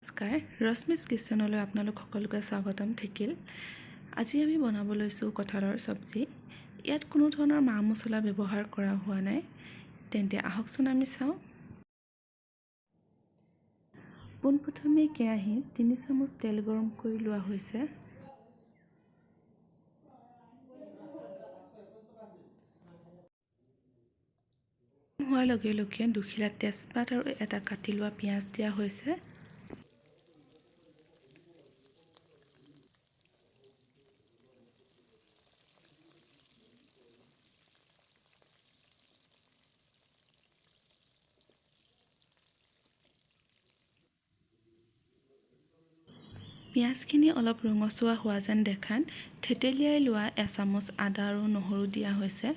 নমস্কাৰ, ৰশ্মিছ কিচেনলৈ আপোনালোক সকলোকে স্বাগতম থাকিল। আজি আমি বনাব লৈছোঁ কঁঠালৰ চব্জি। ইয়াত কোনো ধৰণৰ মা মছলা ব্যৱহাৰ কৰা হোৱা নাই। তেন্তে আহকচোন আমি চাওঁ। পোনপ্ৰথমে কেৰাহীত 3 চামুচ তেল গৰম কৰি লোৱা হৈছে। হোৱাৰ লগে লগে দুখিলা তেজপাত আৰু এটা কাটি লোৱা পিঁয়াজ দিয়া হৈছে। পিঁয়াজখিনি অলপ ৰঙচুৱা হোৱা যেন দেখাত থেতেলিয়াই লোৱা এচামুচ আদা আৰু নহৰু দিয়া হৈছে।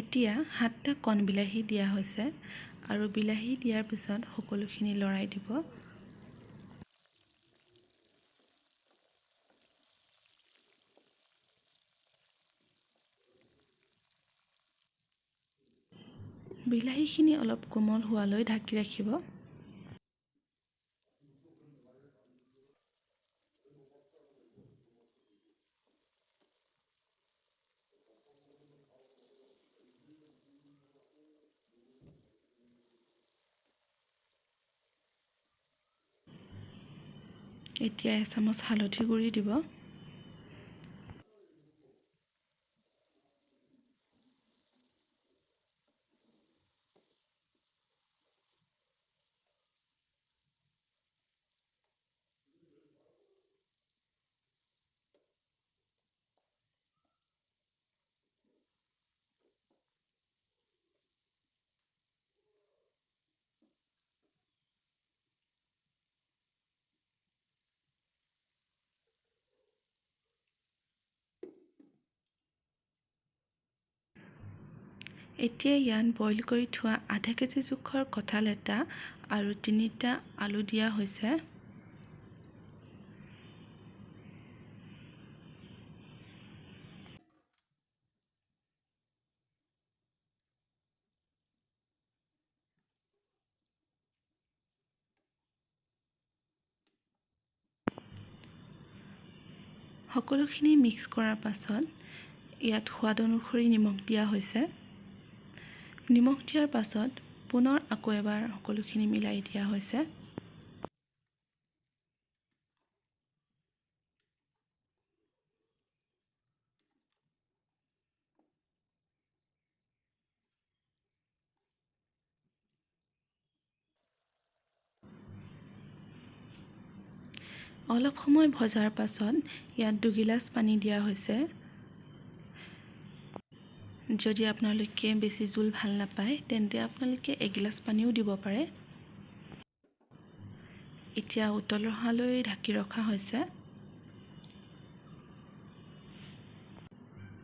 এতিয়া 7টা কণ বিলাহী দিয়া হৈছে আৰু বিলাহী দিয়াৰ পিছত সকলোখিনি লৰাই দিব। বিলাহীখিনি অলপ কোমল হোৱালৈ ঢাকি ৰাখিব। এতিয়া এচামুচ হালধি গুড়ি দিব। এতিয়া ইয়াত বইল কৰি থোৱা আধা কেজি জোখৰ কঁঠাল এটা আৰু 3টা আলু দিয়া হৈছে। সকলোখিনি মিক্স কৰাৰ পাছত ইয়াত সোৱাদ অনুসৰি নিমখ দিয়া হৈছে। নিমখ দিয়াৰ পাছত পুনৰ আকৌ এবাৰ সকলোখিনি মিলাই দিয়া হৈছে। অলপ সময় ভজাৰ পাছত ইয়াত 2 গিলাচ পানী দিয়া হৈছে। যদি আপোনালোকে বেছি জোল ভাল নাপায় তেন্তে আপোনালোকে 1 গিলাচ পানীও দিব পাৰে। এতিয়া উতল অহালৈ ঢাকি ৰখা হৈছে।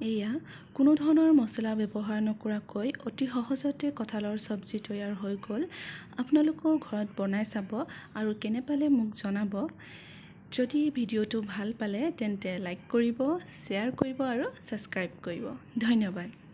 এয়া কোনো ধৰণৰ মছলা ব্যৱহাৰ নকৰাকৈ অতি সহজতে কঁঠালৰ চব্জি তৈয়াৰ হৈ গ'ল। আপোনালোকেও ঘৰত বনাই চাব আৰু কেনে পালে মোক জনাব। যদি ভিডিঅ'টো ভাল পালে তেন্তে লাইক কৰিব, শ্বেয়াৰ কৰিব আৰু ছাবস্ক্ৰাইব কৰিব। ধন্যবাদ।